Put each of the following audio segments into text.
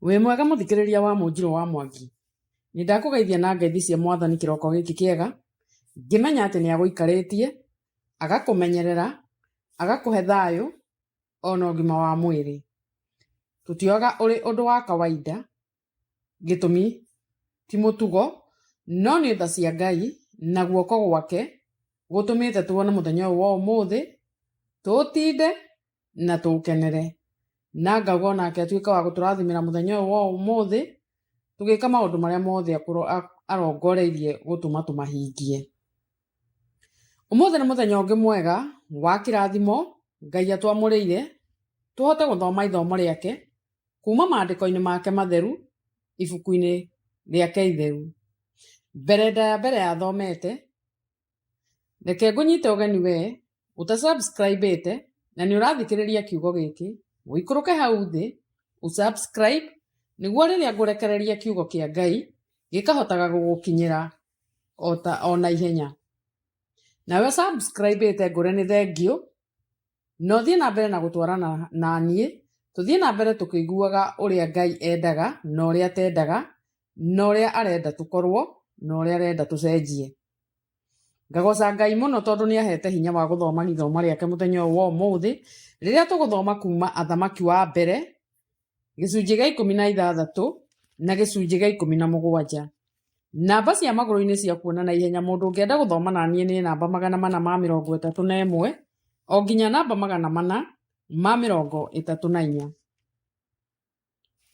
Wĩ mwega mũthikĩrĩria wa Mũnjirũ wa Mwangi? Nĩ ndakũgeithia na ngeithi cia Mwathani kĩroko gĩkĩ kĩega, ngĩmenya atĩ nĩ agũikarĩtie, agakũmenyerera, agakũhe thayũ ona ũgima wa mwĩrĩ. Tũtioaga ũrĩ ũndũ wa kawaida, gĩtũmi ti mũtugo, no nĩ tha cia Ngai na guoko gwake gũtũmĩte tuone mũthenya ũyũ wa ũmũthĩ, tũũtinde na tũũkenere. Na ngauga onake atuĩke wa gũtũrathimĩra mũthenya ũyũ wa ũmũthĩ, tũgĩka maũndũ marĩa mothe arongoreirie gũtũma tũmahingie. Ũmũthĩ nĩ mũthenya ũngĩ mwega wa kĩrathimo Ngai atwamũrĩire tũhote gũthoma ithomo rĩake kuma maandĩko-inĩ make matheru ibuku-inĩ rĩake itheru. Mbere ndaya mbere ya thomete, reke ngũnyite ũgeni we ũta subscribe ĩte na nĩ ũrathikĩrĩria kiugo gĩkĩ, ũikũrũke hau thĩ ũ subscribe nĩguo rĩrĩa ngũrekereria kiugo kĩa Ngai gĩkahotaga gũgũkinyĩra o na ihenya. Nawe subscribe ĩte ngũre nĩ thengiũ na ũthiĩ na mbere na gũtwarana na niĩ, tũthiĩ na mbere tũkĩiguaga ũrĩa Ngai endaga na ũrĩa atendaga, na ũrĩa arenda tũkorwo na ũrĩa arenda tũcenjie. Ngagoca Ngai mũno tondũ nĩ ahete hinya wa gũthoma ithomo rĩake mũthenya ũyũ wa ũmũthĩ, rĩrĩa tũgũthoma kuma Athamaki wa mbere, gĩcunjĩ gĩa 16 na gĩcunjĩ gĩa 17. Namba cia magũrũ-inĩ cia kuona na ihenya mũndũ ũngĩenda gũthoma na niĩ nĩ namba 431 o nginya namba 434.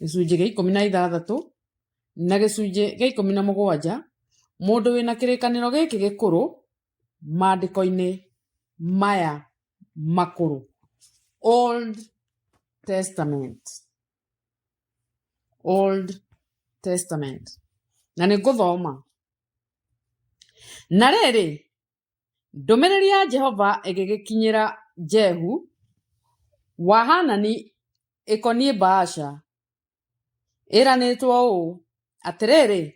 Gĩcunjĩ gĩa 16 na gĩcunjĩ gĩa 17, mũndũ wĩna kĩrĩkanĩro gĩkĩ gĩkũrũ maandĩko-inĩ maya makũrũ, Old Testament. Old Testament. Na nĩ ngũthoma. Na rĩrĩ, ndũmĩrĩri ya Jehova ĩgĩgĩkinyĩra Jehu wa Hanani ĩkoniĩ Baasha, ĩranĩtwo ũũ, Atĩrĩrĩ,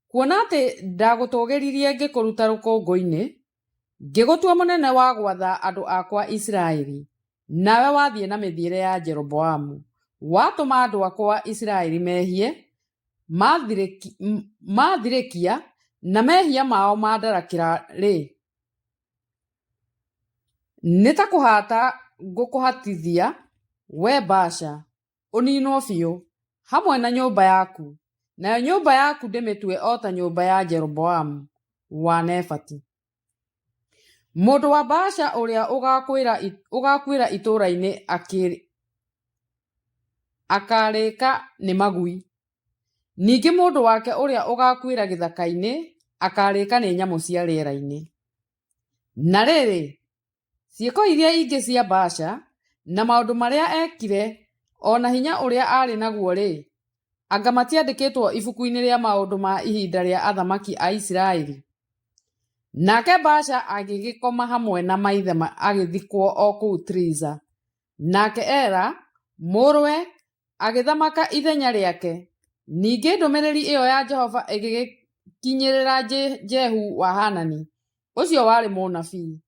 kuona atĩ ndagũtũũgĩririe ngĩkũruta rũkũngũ-inĩ, ngĩgũtua mũnene wa gwatha andũ akwa Isiraeli, nawe wathiĩ na mĩthiĩre ya Jeroboamu, watũma andũ akwa Isiraeli mehie, maathirĩkia na mehia mao mandarakĩra-rĩ, nĩ ta kũhata ngũkũhatithia, wee Baasha, ũniinwo biũ, hamwe na nyũmba yaku, nayo nyũmba yaku ndĩmĩtue o ta nyũmba ya Jeroboamu wa Nebati. Mũndũ wa Baasha ũrĩa ũgaakuĩra itũũra-inĩ akaarĩĩka nĩ magui, ningĩ mũndũ wake ũrĩa ũgaakuĩra gĩthaka-inĩ akaarĩĩka nĩ nyamũ cia rĩera-inĩ. Na rĩrĩ, Ciĩko iria ingĩ cia Baasha, na maũndũ marĩa eekire, o na hinya ũrĩa aarĩ naguo-rĩ, anga matiandĩkĩtwo ibuku-inĩ rĩa maũndũ ma ihinda rĩa athamaki a Isiraeli? Nake Baasha agĩgĩkoma hamwe na maithe agĩthikwo o kũu Tiriza. Nake Ela, mũrũwe, agĩthamaka ithenya rĩake. Ningĩ ndũmĩrĩri ĩyo ya Jehova ĩgĩgĩkinyĩra Jehu wa Hanani, ũcio warĩ mũnabii,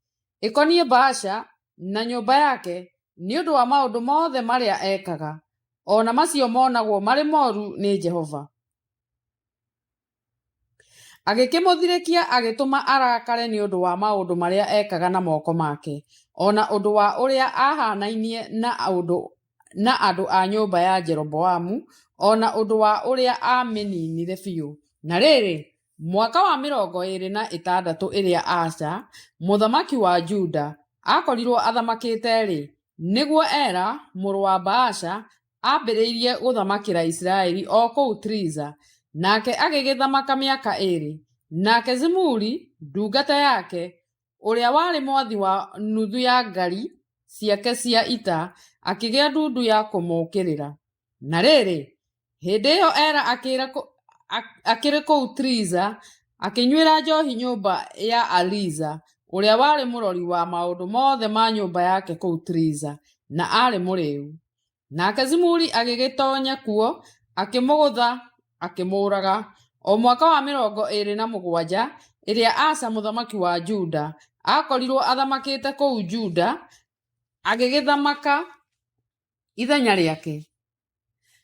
ĩkoniĩ Baasha na nyũmba yake nĩ ũndũ wa maũndũ mothe marĩa ekaga, o na macio monagwo marĩ moru nĩ Jehova. Agĩkĩmũthirĩkia agĩtũma arakare nĩ ũndũ wa maũndũ marĩa ekaga na moko make, o na ũndũ wa ũrĩa aahaanainie na andũ a nyũmba ya Jeroboamu, o na ũndũ wa ũrĩa aamĩninire biũ. Na rĩrĩ, mwaka wa 26 ĩrĩa Asa, mũthamaki wa Juda, aakorirũo athamakĩte-rĩ, nĩguo Ela, mũrũ wa Baasha, aambĩrĩirie gũthamakĩra Isiraeli o kũu Tiriza, nake agĩgĩthamaka mĩaka ĩĩrĩ. Nake Zimuri, ndungata yake, ũrĩa warĩ mwathi wa nuthu ya ngaari ciake cia ita, akĩgĩa ndundu ya kũmũũkĩrĩra. Na rĩrĩ, hĩndĩ ĩyo Ela akĩrĩ kũu Tiriza, akĩnyuĩra njohi nyũmba ya Ariza, ũrĩa warĩ mũrori wa maũndũ mothe ma nyũmba yake kũu Tiriza, na aarĩ mũrĩĩu. Nake Zimuri agĩgĩtonya kuo, akĩmũgũtha, akĩmũũraga, o mwaka wa 27 ĩrĩa Asa mũthamaki wa Juda aakorirũo athamakĩte kũu Juda, agĩgĩthamaka ithenya rĩake.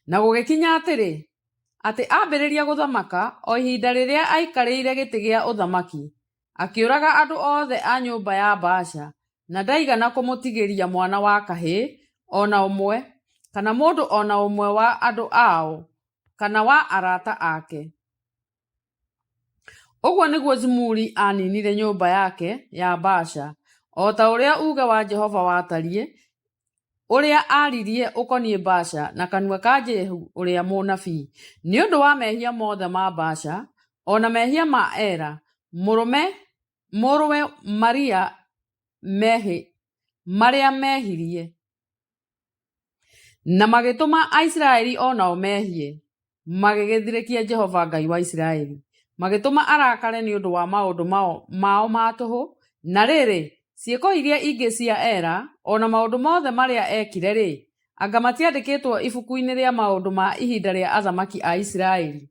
Na gũgĩkinya atĩrĩ, atĩ aambĩrĩria gũthamaka, o ihinda rĩrĩa aaikarĩire gĩtĩ gĩa ũthamaki, akĩũraga andũ othe a nyũmba ya Baasha, na ndaigana kũmũtigĩria mwana wa kahĩĩ o na ũmwe, kana mũndũ o na ũmwe wa andũ ao, kana wa arata ake. Ũguo nĩguo Zimuri aaninire nyũmba yake ya Baasha, o ta ũrĩa uuge wa Jehova watariĩ, ũrĩa aaririe ũkoniĩ Baasha na kanua ka Jehu ũrĩa mũnabii, nĩ ũndũ wa mehia mothe ma Baasha, o na mehia ma Ela, mũrũwe marĩa mehirie, na magĩtũma Aisiraeli o nao mehie, magĩgĩthirĩkia Jehova Ngai wa Isiraeli, magĩtũma arakare nĩ ũndũ wa maũndũ mao ma tũhũ. Na rĩrĩ, ciĩko iria ingĩ cia Ela, o na maũndũ mothe marĩa eekire-rĩ, anga matiandĩkĩtwo ibuku-inĩ rĩa maũndũ ma ihinda rĩa athamaki a Isiraeli?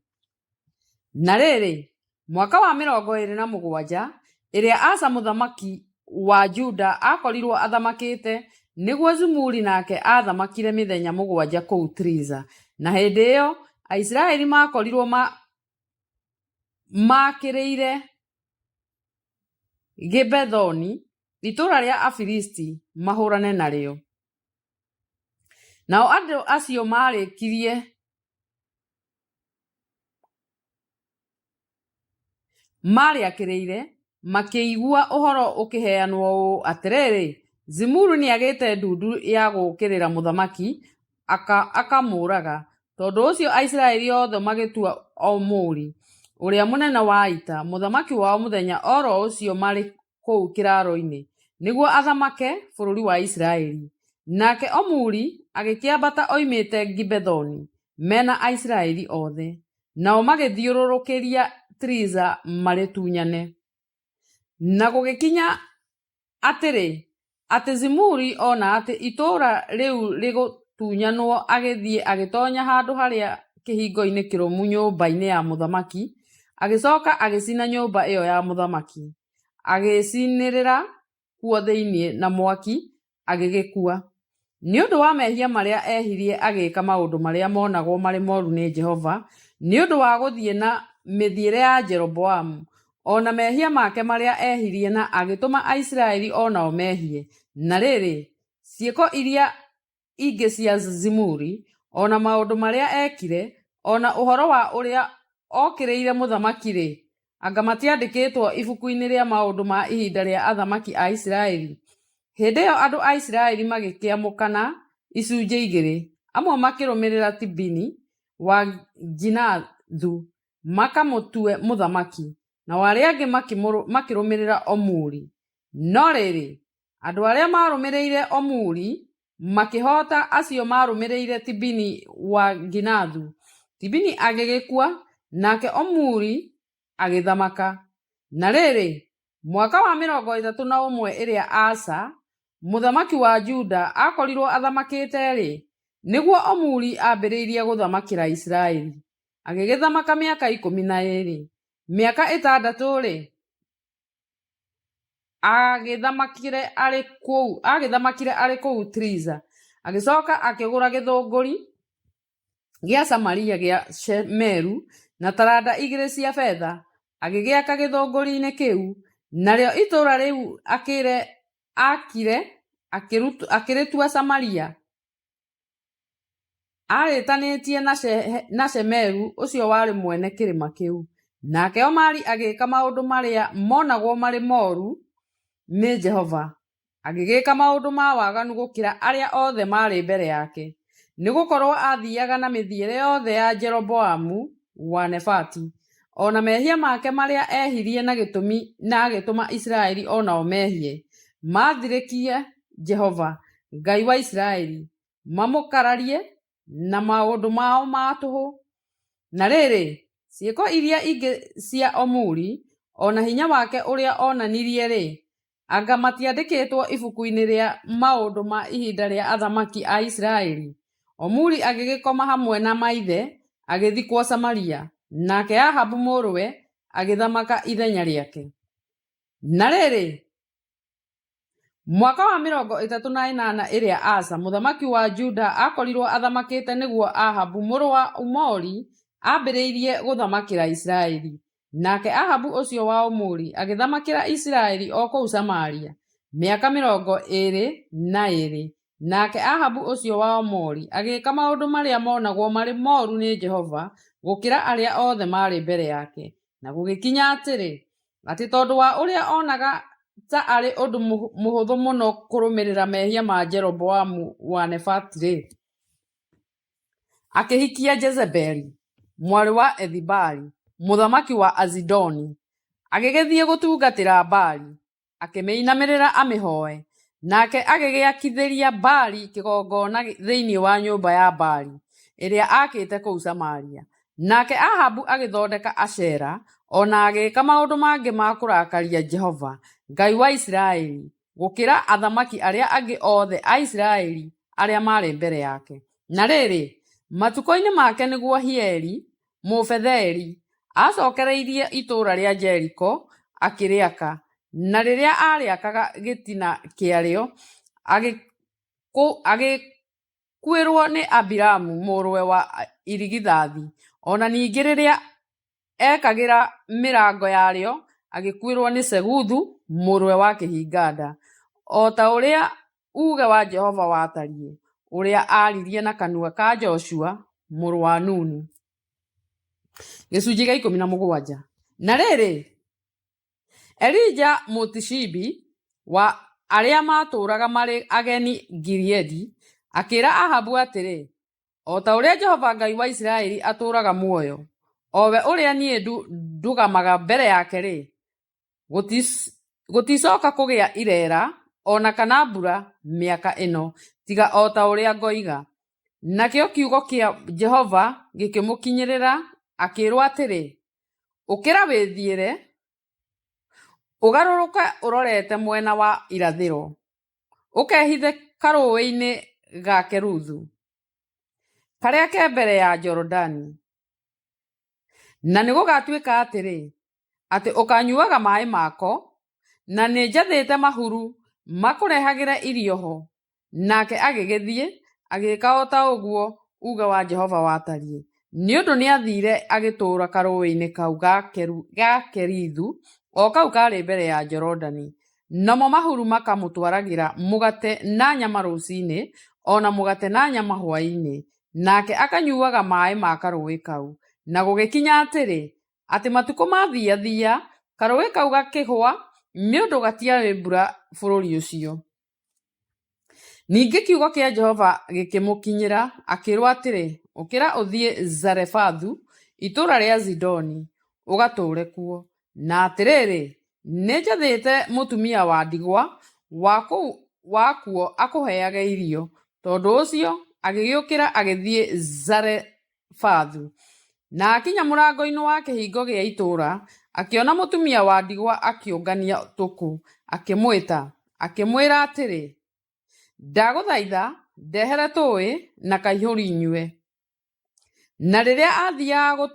Na rĩrĩ, mwaka wa 27 ĩrĩa Asa mũthamaki wa Juda aakorirũo athamakĩte, nĩguo Zimuri nake aathamakire mĩthenya 7 kũu Tiriza. Na hĩndĩ ĩo Aisiraeli maakorirũo maakĩrĩire Gibethoni, itũũra rĩa Afilisti, mahũrane narĩo. Nao andũ acio maarĩakĩrĩire, makĩigua ũhoro ũkĩheanwo ũũ, Atĩrĩrĩ, Zimuri nĩagĩĩte ndundu ya gũũkĩrĩra mũthamaki, akamũũraga. Tondũ ũcio Aisiraeli othe magĩtua Omuri, ũrĩa mũnene wa ita, mũthamaki wao mũthenya o ro ũcio marĩ kũu kĩraaro-inĩ, nĩguo athamake bũrũri wa Isiraeli. Nake Omuri agĩkĩambata oimĩte Gibethoni, me na Aisiraeli othe, nao magĩthiũrũrũkĩria Tiriza marĩtunyane. Na gũgĩkinya atĩrĩ, atĩ Zimuri ona atĩ itũũra rĩu rĩgũtunyanwo, agĩthiĩ agĩtonya handũ harĩa kĩhingo-inĩ kĩrũmu nyũmba-inĩ ya mũthamaki, agĩcoka agĩcina nyũmba ĩo ya mũthamaki, agĩcinĩrĩra kuo thĩinĩ na mwaki, agĩgĩkua. Nĩ ũndũ wa mehia marĩa eehirie agĩĩka maũndũ marĩa monagwo marĩ moru nĩ Jehova, nĩ ũndũ wa gũthiĩ na mĩthiĩre ya Jeroboamu, o na mehia make marĩa eehirie na agĩtũma Aisiraeli o nao mehie. Na rĩrĩ, ciĩko iria ingĩ cia Zimuri, o na maũndũ marĩa eekire, o na ũhoro wa ũrĩa ookĩrĩire mũthamaki-rĩ, anga matiandĩkĩtwo ibuku-inĩ rĩa maũndũ ma ihinda rĩa athamaki a Isiraeli? Hĩndĩ ĩyo andũ a Isiraeli magĩkĩamũkana icunjĩ igĩrĩ, amwe makĩrũmĩrĩra Tibini wa Ginathu makamũtue mũthamaki, nao arĩa angĩ makĩrũmĩrĩra Omuri. No rĩrĩ, andũ arĩa maarũmĩrĩire Omuri makĩhoota acio maarũmĩrĩire Tibini wa Ginathu. Tibini agĩgĩkua, nake Omuri agĩthamaka. Na rĩrĩ, mwaka wa 31 ĩrĩa Asa mũthamaki wa Juda aakorirũo athamakĩte-rĩ, nĩguo Omuri aambĩrĩirie gũthamakĩra Isiraeli, agĩgĩthamaka mĩaka 12. Mĩaka 6-rĩ, agĩthamakire arĩ kũu Tiriza. Agĩcoka akĩgũra gĩthũngũri gĩa Samaria gĩa Shemeru na taranda 2 cia betha, agĩgĩaka gĩthũngũri-inĩ kĩu. Narĩo itũũra rĩu aakire akĩrĩtua Samaria, arĩtanĩtie na Shemeru ũcio warĩ mwene kĩrĩma kĩu. Nake Omari agĩĩka maũndũ marĩa monagwo marĩ moru nĩ Jehova, agĩgĩka maũndũ ma waganu gũkĩra arĩa othe maarĩ mbere yake, nĩgũkorwo aathiiaga na mĩthiĩre yothe ya Jeroboamu wa Nebati, o na mehia make marĩa eehirie na agĩtũma Isiraeli o nao mehie, maathirĩkie Jehova, Ngai wa Isiraeli, mamũkararie na maũndũ mao ma tũhũ. Na rĩrĩ, ciĩko iria ingĩ cia Omuri, o na hinya wake ũrĩa onanirie-rĩ, anga matiandĩkĩtwo ibuku-inĩ rĩa maũndũ ma ihinda rĩa athamaki a Isiraeli? Omuri agĩgĩkoma hamwe na maithe, agĩthikwo Samaria, nake Ahabu mũrũwe agĩthamaka ithenya rĩake. Na rĩrĩ, Mwaka wa 38 ĩrĩa Asa mũthamaki wa Juda aakorirũo athamakĩte nĩguo Ahabu mũrũ wa Omuri aambĩrĩirie gũthamakĩra Isiraeli. Nake Ahabu ũcio wa Omuri agĩthamakĩra Isiraeli o kũu Samaria mĩaka 22. Nake Ahabu ũcio wa Omuri agĩĩka maũndũ marĩa monagwo marĩ moru nĩ Jehova gũkĩra arĩa othe maarĩ mbere yake. Na gũgĩkinya atĩrĩ, atĩ tondũ wa ũrĩa onaga ta arĩ ũndũ mũhũthũ mũno kũrũmĩrĩra mehia ma Jeroboamu wa Nebati-rĩ, akĩhikia Jezebeli, mwarĩ wa Ethibaali, mũthamaki wa Azidoni, agĩgĩthiĩ gũtungatĩra Baali, akĩmĩinamĩrĩra amĩhoe. Nake agĩgĩakithĩria Baali kĩgongona thĩinĩ wa nyũmba ya Baali ĩrĩa aakĩte kũu Samaria. Nake Ahabu agĩthondeka Ashera, o na agĩĩka maũndũ mangĩ ma kũrakaria Jehova, Ngai wa Isiraeli, gũkĩra athamaki arĩa angĩ othe a Isiraeli arĩa maarĩ mbere yake. Na rĩrĩ, matukũ-inĩ make nĩguo Hieli Mũbetheli aacokereirie itũũra rĩa Jeriko akĩrĩaka, na rĩrĩa aarĩakaga gĩtina kĩarĩo, agĩkuĩrũo nĩ Abiramu mũrũwe wa irigithathi, o na ningĩ rĩrĩa eekagĩra mĩrango yarĩo agĩkuĩrũo nĩ Seguthu mũrũwe wa kĩhinga-nda, o ta ũrĩa uuge wa Jehova watariĩ, ũrĩa aaririe na kanua ka Joshua mũrũ wa Nuni. Gĩcunjĩ gĩa 17. Na rĩrĩ, Elija Mũtishibi wa arĩa maatũũraga marĩ ageni Gileadi akĩĩra Ahabu atĩrĩ, O ta ũrĩa Jehova Ngai wa Isiraeli atũũraga muoyo, o we ũrĩa niĩ ndũgamaga mbere yake-rĩ, gũticoka kũgĩa ireera o na kana mbura mĩaka ĩno, tiga o ta ũrĩa ngoiga. Nakĩo kiugo kĩa Jehova gĩkĩmũkinyĩra, akĩĩrwo atĩrĩ, Ũkĩra wĩthiĩre, ũgarũrũke ũrorete mwena wa irathĩro, ũkehithe karũũĩ-inĩ ga Keruthu, karĩa ke mbere ya Jorodani. Na nĩgũgatuĩka atĩrĩ, atĩ ũkaanyuaga maaĩ mako, na nĩnjathĩte mahuru makũrehagĩre irio ho. Nake agĩgĩthiĩ, agĩĩka o ta ũguo uuge wa Jehova watariĩ, nĩ ũndũ nĩaathiire agĩtũũra karũũĩ-inĩ kau ga Kerithu, o kau kaarĩ mbere ya Jorodani. Namo mahuru makamũtwaragĩra mũgate na nyama rũcinĩ, o na mũgate na nyama hwaĩ-inĩ, nake akanyuaga maĩ ma karũũĩ kau. Na gũgĩkinya atĩrĩ, atĩ matukũ maathiathia, karũũĩ kau gakĩhũa, nĩ ũndũ gatiarĩ mbura bũrũri ũcio. Ningĩ kiugo kĩa Jehova gĩkĩmũkinyĩra, akĩĩrwo atĩrĩ, Ũkĩra ũthiĩ Zarefathu, itũũra rĩa Zidoni, ũgatũũre kuo. Na atĩrĩrĩ, nĩnjathĩte mũtumia wa ndigwa wa kuo akũheage irio. Tondũ ũcio agĩgĩũkĩra agĩthiĩ Zarefathu. Na akinya mũrango-inĩ wa kĩhingo gĩa itũũra, akĩona mũtumia wa ndigwa akĩũngania tũkũ, akĩmwĩta, akĩmwĩra atĩrĩ, Ndagũthaitha ndehere tũũĩ na kaihũri nyue. Na rĩrĩa aathiaga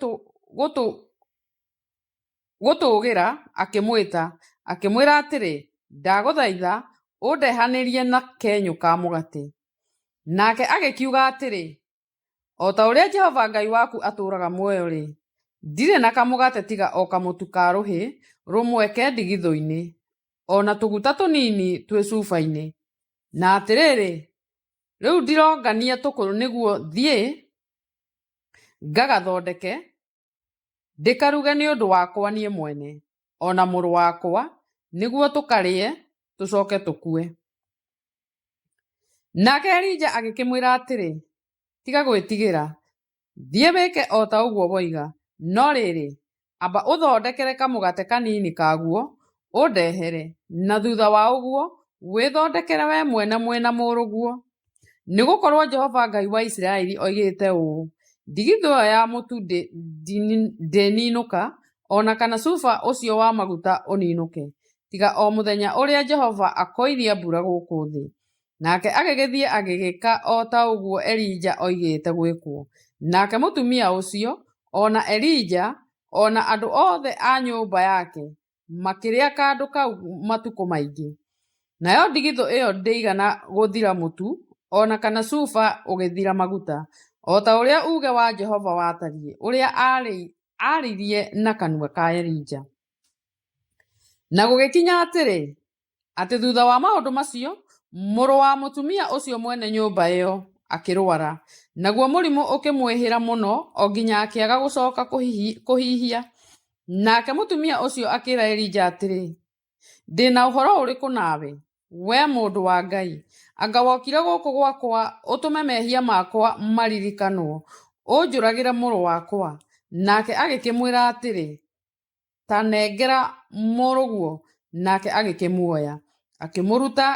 gũtũũgĩra, akĩmwĩta, akĩmwĩra atĩrĩ, Ndagũthaitha ũndehanĩrie na kenyũ ka mũgate. Nake agĩkiuga atĩrĩ, O ta ũrĩa Jehova Ngai waku atũũraga muoyo-rĩ, ndirĩ na kamũgate tiga o kamũtu ka rũhĩ rũmwe ke ndigithũ-inĩ, o na tũguta tũnini twĩ cuba-inĩ. Na atĩrĩrĩ, rĩu ndirongania tũkũ nĩguo thiĩ ngagathondeke, ndĩkaruge nĩ ũndũ wakwa niĩ mwene, o na mũrũ wakwa, nĩguo tũkarĩe, tũcoke tũkue. Nake Elija agĩkĩmwĩra atĩrĩ, Tiga gwĩtigĩra, thiĩ wĩke o ta ũguo woiga, no rĩrĩ, amba ũthondekere kamũgate kanini kaguo, ũndehere, na thutha wa ũguo wĩthondekere wee mwene mwĩ na mũrũguo. Nĩ gũkorũo Jehova Ngai wa Isiraeli oigĩte ũũ, Ndigithũ ĩyo ya mũtu ndĩninũka, o na kana cuba ũcio wa maguta ũninũke, tiga o mũthenya ũrĩa Jehova akoiria mbura gũkũ thĩ. Nake agĩgĩthiĩ agĩgĩka o ta ũguo Elija oigĩte gwĩkwo. Nake mũtumia ũcio, o na Elija, o na andũ othe a nyũmba yake makĩrĩa kandũ kau matukũ maingĩ. Nayo ndigithũ ĩyo ndĩigana gũthira mũtu, o na kana cuba ũgĩthira maguta, o ta ũrĩa uuge wa Jehova watariĩ, ũrĩa aaririe na kanua ka Elija. Na gũgĩkinya atĩrĩ, atĩ thutha wa maũndũ macio, mũrũ wa mũtumia ũcio mwene nyũmba ĩyo akĩrũara, naguo mũrimũ ũkĩmwĩhĩra mũno o nginya akĩaga gũcoka kũhihia. Nake mũtumia ũcio akĩĩra Elija atĩrĩ, Ndĩ na ũhoro ũrĩkũ nawe, wee mũndũ wa Ngai? Anga wokire gũkũ gwakwa ũtũme mehia makwa maririkanwo, ũnjũragĩre mũrũ wakwa? Nake agĩkĩmwĩra atĩrĩ, Ta nengera mũrũguo. Nake agĩkĩmuoya, akĩmũruta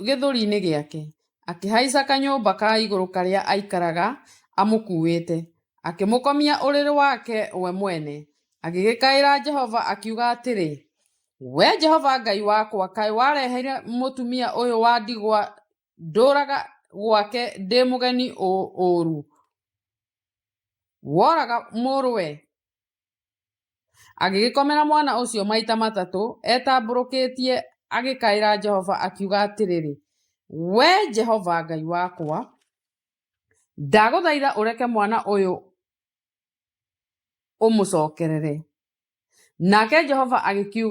gĩthũri-inĩ gĩake, akĩhaica kanyũmba ka igũrũ karĩa aikaraga amũkuuĩte, akĩmũkomia ũrĩrĩ wake we mwene. Agĩgĩkaĩra Jehova akiuga atĩrĩ, Wee Jehova Ngai wakwa, kaĩ wareheire mũtumia ũyũ wa ndigwa ndũũraga gwake ndĩ mũgeni ũũru, woraga mũrũwe? Agĩgĩkomera mwana ũcio maita matatũ etambũrũkĩtie agĩkaĩra Jehova akiuga atĩrĩ, Wee Jehova Ngai wakwa, ndagũthaitha ũreke mwana ũyũ ũmũcokerere. Nake Jehova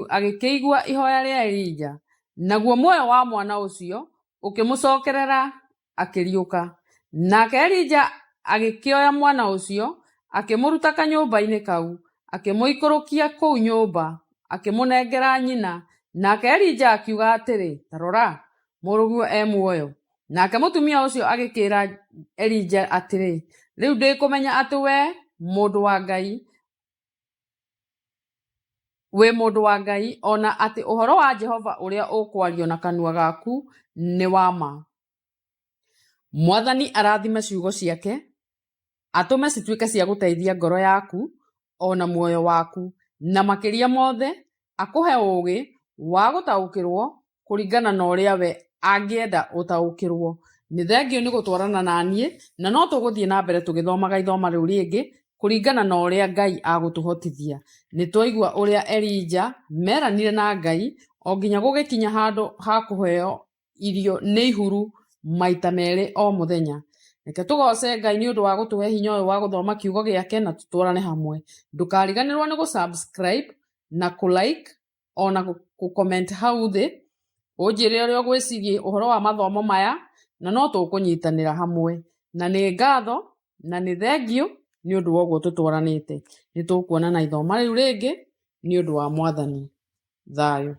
agĩkĩigua ihoya rĩa Elija, naguo muoyo wa mwana ũcio ũkĩmũcokerera akĩriũka. Nake Elija agĩkĩoya mwana ũcio, akĩmũruta kanyũmba-inĩ kau, akĩmũikũrũkia kũu nyũmba, akĩmũnengera nyina. Nake Elija akiuga atĩrĩ, Ta rora, mũrũguo e muoyo. Nake mũtumia ũcio agĩkĩĩra Elija atĩrĩ, Rĩu ndĩ kũmenya atĩ wee, mũndũ wa Ngai, wĩ mũndũ wa Ngai, o na atĩ ũhoro wa Jehova ũrĩa ũkwario na kanua gaku nĩ wa ma. Mwathani arathime ciugo ciake, atũme cituĩke cia gũteithia ngoro yaku o na muoyo waku, na makĩria mothe akũhe ũũgĩ wa gũtaũkĩrũo kũringana na ũrĩa we angĩenda ũtaũkĩrũo. Nĩ thengiũ nĩ gũtwarana na niĩ, na no tũgũthiĩ na mbere tũgĩthomaga ithoma rĩu rĩngĩ kũringana na ũrĩa Ngai agũtũhotithia. Nĩ twaigua ũrĩa Elija meranire na Ngai o nginya gũgĩkinya handũ ha kũheo irio nĩ ihuru maita merĩ o mũthenya. Reke tũgoce Ngai nĩ ũndũ wa gũtũhe hinya ũyũ wa gũthoma kiugo gĩake na tũtwarane hamwe. Ndũkariganĩrwo nĩ gũ subscribe na kũ like ona gũ comment hau thĩ, ũnjĩre ũrĩa ũgwĩciria ũhoro wa mathomo maya na no tũkũnyitanĩra hamwe. Na nĩ ngatho na nĩ thengiũ nĩ ũndũ wa ũguo tũtwaranĩte. Nĩ tũkuonana ithoma rĩu rĩngĩ nĩ ũndũ wa Mwathani. Thayũ.